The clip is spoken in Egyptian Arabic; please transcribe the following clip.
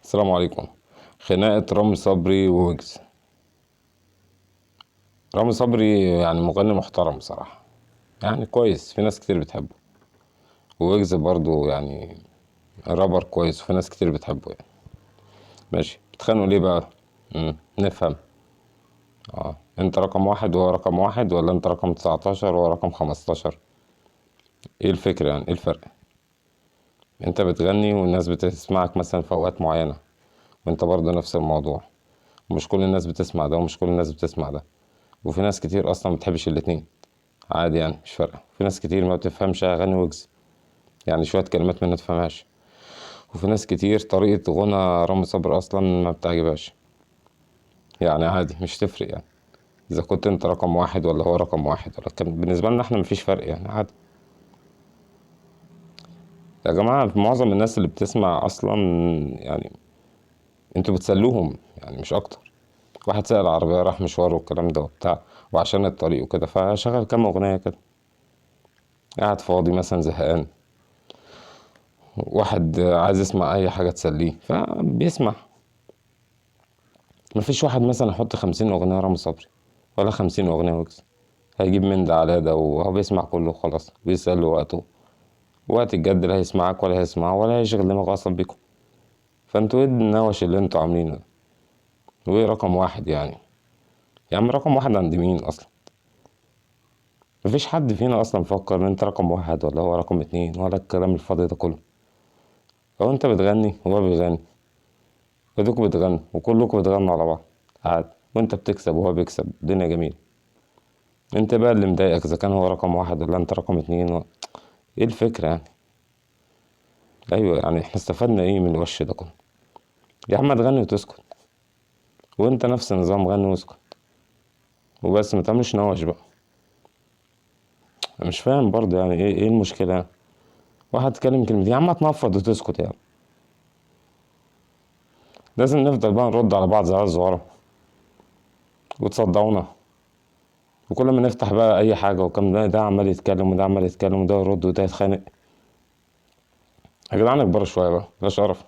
السلام عليكم. خناقة رامي صبري وويجز. رامي صبري يعني مغني محترم بصراحة، يعني كويس، في ناس كتير بتحبه. وويجز برضو يعني رابر كويس وفي ناس كتير بتحبه يعني. ماشي، بتخانقوا ليه بقى؟ نفهم. انت رقم واحد وهو رقم واحد، ولا انت رقم 19 وهو رقم 15؟ ايه الفكرة يعني؟ ايه الفرق؟ انت بتغني والناس بتسمعك مثلا في اوقات معينة، وانت برضو نفس الموضوع، ومش كل الناس بتسمع ده ومش كل الناس بتسمع ده، وفي ناس كتير اصلا ما بتحبش الاتنين، عادي يعني، مش فارقة. في ناس كتير ما بتفهمش اغاني ويجز، يعني شوية كلمات ما تفهمهاش، وفي ناس كتير طريقة غنى رامي صبري اصلا ما بتعجبهاش، يعني عادي مش تفرق يعني اذا كنت انت رقم واحد ولا هو رقم واحد ولا كان. بالنسبة لنا احنا مفيش فرق يعني، عادي يا جماعة. معظم الناس اللي بتسمع اصلا يعني انتوا بتسلوهم يعني، مش اكتر. واحد سأل عربية راح مشوار والكلام ده وبتاع، وعشان الطريق وكده فشغل كام اغنية كده، قاعد فاضي مثلا زهقان، واحد عايز يسمع اي حاجة تسليه فبيسمع. مفيش واحد مثلا يحط 50 اغنية رامي صبري ولا 50 اغنية ويجز، هيجيب من ده على ده وهو بيسمع كله خلاص، بيسأل وقته، وقت الجد لا هيسمعك ولا هيسمعه ولا هيشغل دماغه اصلا بيكم. فانتوا ايه النوش اللي انتوا عاملينه ده؟ وايه رقم واحد يعني؟ يا عم رقم واحد عند مين اصلا؟ مفيش حد فينا اصلا فكر ان انت رقم واحد ولا هو رقم اتنين ولا الكلام الفاضي ده كله. لو انت بتغني وهو بيغني، ادوكوا بتغنوا وكلكوا بتغنوا على بعض عادي، وانت بتكسب وهو بيكسب، الدنيا جميلة. انت بقى اللي مضايقك اذا كان هو رقم واحد ولا انت رقم اتنين ايه الفكرة يعني؟ ايوه يعني احنا استفدنا ايه من الوش ده كله؟ يا عم تغني وتسكت، وانت نفس النظام غني واسكت وبس، ما تعملش نوش بقى. انا مش فاهم برضه يعني ايه المشكلة يعني؟ واحد اتكلم كلمتين يا عم تنفض وتسكت يعني. لازم نفضل بقى نرد على بعض زي العيال الصغيرة وتصدعونا، وكل ما نفتح بقى اي حاجة وكم ده عمال يتكلم وده عمال يتكلم وده يرد وده يتخانق. يا جدعان اكبروا شوية بقى، بلاش قرف.